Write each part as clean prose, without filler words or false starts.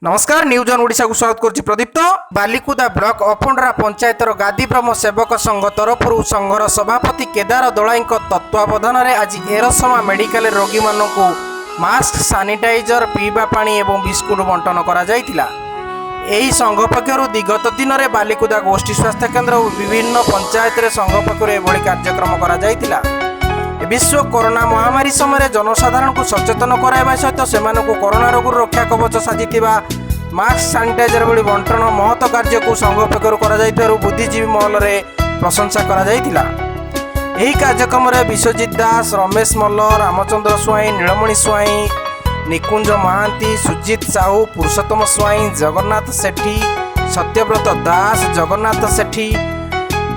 ନମସ୍କାର, news on ଓଡ଼ିଶାକୁ ସ୍ୱାଗତ କରୁଛି ପ୍ରଦୀପ୍ତ। ବାଲିକୁଦା ବ୍ଲକ ଅପଣ୍ଡରା ପଞ୍ଚାୟତର ଗାଦିବ୍ରହ୍ମ ସେବକ ସଂଘ ତରଫରୁ ସଂଘର ସଭାପତି କେଦାର ଦଳାଇଙ୍କ ତତ୍ତ୍ୱାବଧାନରେ ଆଜି ଏରସମା ମେଡିକାଲରେ ରୋଗୀମାନଙ୍କୁ ମାସ୍କ, ସାନିଟାଇଜର, ପିଇବା ପାଣି ଏବଂ ବିସ୍କୁଟ ବଣ୍ଟନ କରାଯାଇଥିଲା। ଏହି ସଂଘ ପକ୍ଷରୁ ବିଗତ ଦିନରେ ବାଲିକୁଦା ଗୋଷ୍ଠୀ ସ୍ୱାସ୍ଥ୍ୟ କେନ୍ଦ୍ର ଓ ବିଭିନ୍ନ ପଞ୍ଚାୟତରେ ସଂଘ ପକ୍ଷରୁ ଏଭଳି କାର୍ଯ୍ୟକ୍ରମ କରାଯାଇଥିଲା। ବିଶ୍ୱ କରୋନା ମହାମାରୀ ସମୟରେ ଜନସାଧାରଣଙ୍କୁ ସଚେତନ କରାଇବା ସହିତ ସେମାନଙ୍କୁ କରୋନା ରୋଗରୁ ରକ୍ଷା କବଚ ସାଜିଥିବା ମାସ୍କ, ସାନିଟାଇଜର ଭଳି ବଣ୍ଟନ ମହତ କାର୍ଯ୍ୟକୁ ସଂଘ ପକ୍ଷରୁ କରାଯାଇଥିବାରୁ ବୁଦ୍ଧିଜୀବୀ ମହଲରେ ପ୍ରଶଂସା କରାଯାଇଥିଲା। ଏହି କାର୍ଯ୍ୟକ୍ରମରେ ବିଶ୍ୱଜିତ ଦାସ, ରମେଶ ମଲ୍ଲ, ରାମଚନ୍ଦ୍ର ସ୍ୱାଇଁ, ନୀଳମଣି ସ୍ୱାଇଁ, ନିକୁଞ୍ଜ ମହାନ୍ତି, ସୁଜିତ ସାହୁ, ପୁରୁଷୋତ୍ତମ ସ୍ୱାଇଁ, ଜଗନ୍ନାଥ ସେଠୀ, ସତ୍ୟବ୍ରତ ଦାସ, ଜଗନ୍ନାଥ ସେଠୀ,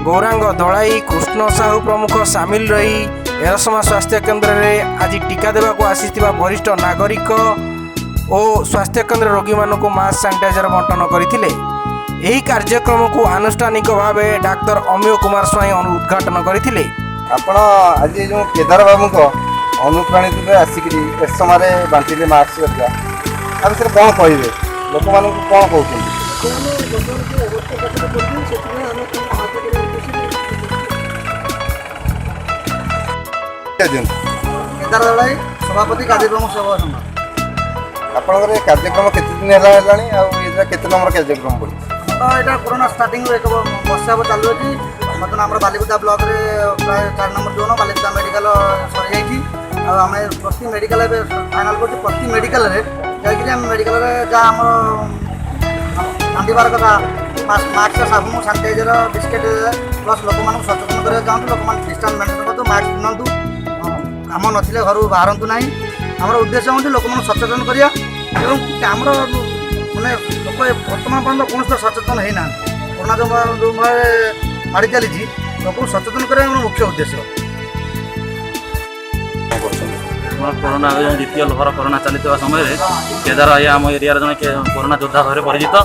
ଗୌରାଙ୍ଗ ଦଳାଇ, କୃଷ୍ଣ ସାହୁ ପ୍ରମୁଖ ସାମିଲ ରହି ଏରସମା ସ୍ୱାସ୍ଥ୍ୟ କେନ୍ଦ୍ରରେ ଆଜି ଟିକା ଦେବାକୁ ଆସିଥିବା ବରିଷ୍ଠ ନାଗରିକ ଓ ସ୍ୱାସ୍ଥ୍ୟ କେନ୍ଦ୍ର ରୋଗୀମାନଙ୍କୁ ମାସ୍କ, ସାନିଟାଇଜର ବଣ୍ଟନ କରିଥିଲେ। ଏହି କାର୍ଯ୍ୟକ୍ରମକୁ ଆନୁଷ୍ଠାନିକ ଭାବେ ଡାକ୍ତର ଅମିୟ କୁମାର ସ୍ୱାଇଁ ଉଦ୍ଘାଟନ କରିଥିଲେ। ଆପଣ ଆଜି ଯେଉଁ କେଦାର ବାବୁଙ୍କ ଅନୁପ୍ରାଣିତରେ ଆସିକିରି ଏରସମାରେ ବାଣ୍ଟିଲେ ମାସ୍କ ହେରିକା, ତା ବିଷୟରେ କ'ଣ କହିବେ? ଲୋକମାନଙ୍କୁ କ'ଣ କହୁଛନ୍ତି? ଲୋକମାନେ ବର୍ତ୍ତମାନ ଯେଉଁ ଅବସ୍ଥା ପାଖରେ ପଡ଼ିଛନ୍ତି, ସେଥିପାଇଁ ଆମେ ତାଙ୍କୁ ସାହାଯ୍ୟ କରିବାକୁ ଖୁସି। ଦିଅନ୍ତୁ। କେଦାର ଦଳାଇ, ସଭାପତି, ଗାଦିବ୍ରହ୍ମ ସେବକ ସଂଘ। ଆପଣଙ୍କର ଏ କାର୍ଯ୍ୟକ୍ରମ କେତେ ଦିନ ହେଲା ହେଲାଣି ଆଉ ଏଇଟା କେତେ ନମ୍ବର କାର୍ଯ୍ୟକ୍ରମ ପଡ଼ିଛି? ତ ଏଇଟା କରୋନା ଷ୍ଟାର୍ଟିଂରୁ ଏକ ବର୍ଷ ହେବ ଚାଲୁଅଛି। ବର୍ତ୍ତମାନ ଆମର ବାଲିକୁଦା ବ୍ଲକରେ ପ୍ରାୟ 4 ନମ୍ବର ଜୋନ୍ ବାଲିକୁଦା ମେଡ଼ିକାଲ ସରିଯାଇଛି। ଆଉ ଆମେ ପ୍ରତି ମେଡ଼ିକାଲ ଏବେ ଫାଇନାଲ୍ କରୁଛୁ। ପ୍ରତି ମେଡ଼ିକାଲରେ ଯାଇକିରି ଆମେ ମେଡ଼ିକାଲରେ ଯାହା ଆମର ବାଣ୍ଟିବାର କଥା, ମାସ୍କ, ସାବୁନ, ସାନିଟାଇଜର, ବିସ୍କେଟ୍, ପ୍ଲସ୍ ଲୋକମାନଙ୍କୁ ସଚେତନ କରିବାକୁ ଚାହୁଁଛୁ। ଲୋକମାନେ ଡିଷ୍ଟାନ୍ସ ମେଣ୍ଟେନ୍ କରନ୍ତୁ, ମାସ୍କ ପିନ୍ଧନ୍ତୁ, କାମ ନଥିଲେ ଘରୁ ବାହାରନ୍ତୁ ନାହିଁ। ଆମର ଉଦ୍ଦେଶ୍ୟ ହେଉଛି ଲୋକମାନଙ୍କୁ ସଚେତନ କରିବା ଏବଂ ଆମର ମାନେ ଲୋକ ବର୍ତ୍ତମାନ ପର୍ଯ୍ୟନ୍ତ କୌଣସି ସଚେତନ ହେଇନାହାନ୍ତି। କରୋନା ଯେଉଁ ଭାବରେ ମାଡ଼ି ଚାଲିଛି, ଲୋକଙ୍କୁ ସଚେତନ କରିବା ଆମର ମୁଖ୍ୟ ଉଦ୍ଦେଶ୍ୟ। କ'ଣ କରୁଛନ୍ତି? ଆମର କରୋନା ଯେଉଁ ଦ୍ୱିତୀୟ ଲହର କରୋନା ଚାଲିଥିବା ସମୟରେ କେଦାର ଆଜ୍ଞା ଆମ ଏରିଆର ଜଣେ କରୋନା ଯୋଦ୍ଧା ଭାବରେ ପରିଚିତ।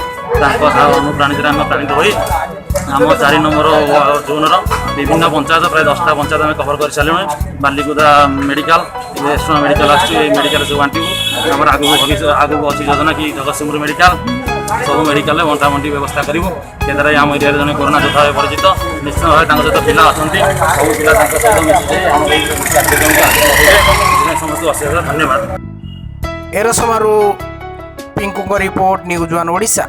ତାଙ୍କ ଅନୁପ୍ରାଣିତରେ ଆମେ ପ୍ରାଣିତ ହୋଇ ଆମ 4 ନମ୍ବର ଜୋନ୍ର ବିଭିନ୍ନ ପଞ୍ଚାୟତ, ପ୍ରାୟ 10ଟା ପଞ୍ଚାୟତ ଆମେ କଭର କରିସାରିଲୁଣି। ବାଲିକୁଦା ମେଡ଼ିକାଲ, ଏବେ ଏରସମା ମେଡ଼ିକାଲ ଆସୁଛି। ଏଇ ମେଡ଼ିକାଲ ସବୁ ବାଣ୍ଟିବୁ। ଆମର ଆଗକୁ ଭବିଷ୍ୟ ଆଗକୁ ଅଛି ଯୋଜନା କି ଜଗତସିଂହପୁର ମେଡ଼ିକାଲ, ସବୁ ମେଡ଼ିକାଲରେ ବଣ୍ଟା ବଣ୍ଟି ବ୍ୟବସ୍ଥା କରିବୁ। କେଦାର ଆମ ଏରିଆରେ ଜଣେ କରୋନା ଯୋଦ୍ଧା ଭାବେ ପରିଚିତ। ନିଶ୍ଚିତ ଭାବେ ତାଙ୍କ ସହିତ ପିଲା ଅଛନ୍ତି, ସବୁ ପିଲା ତାଙ୍କ ସହିତ ମିଶିକି ଆମ ଏଇ କାର୍ଯ୍ୟକ୍ରମକୁ ଆଗକୁ ବଢ଼େଇବେ। ସେଥିପାଇଁ ସମସ୍ତଙ୍କୁ ଅଶେଷ ଧନ୍ୟବାଦ। ଏରସମାରୁ ପିଙ୍କୁଙ୍କ ରିପୋର୍ଟ, ନ୍ୟୁଜ୍ ୱାନ୍ ଓଡ଼ିଶା।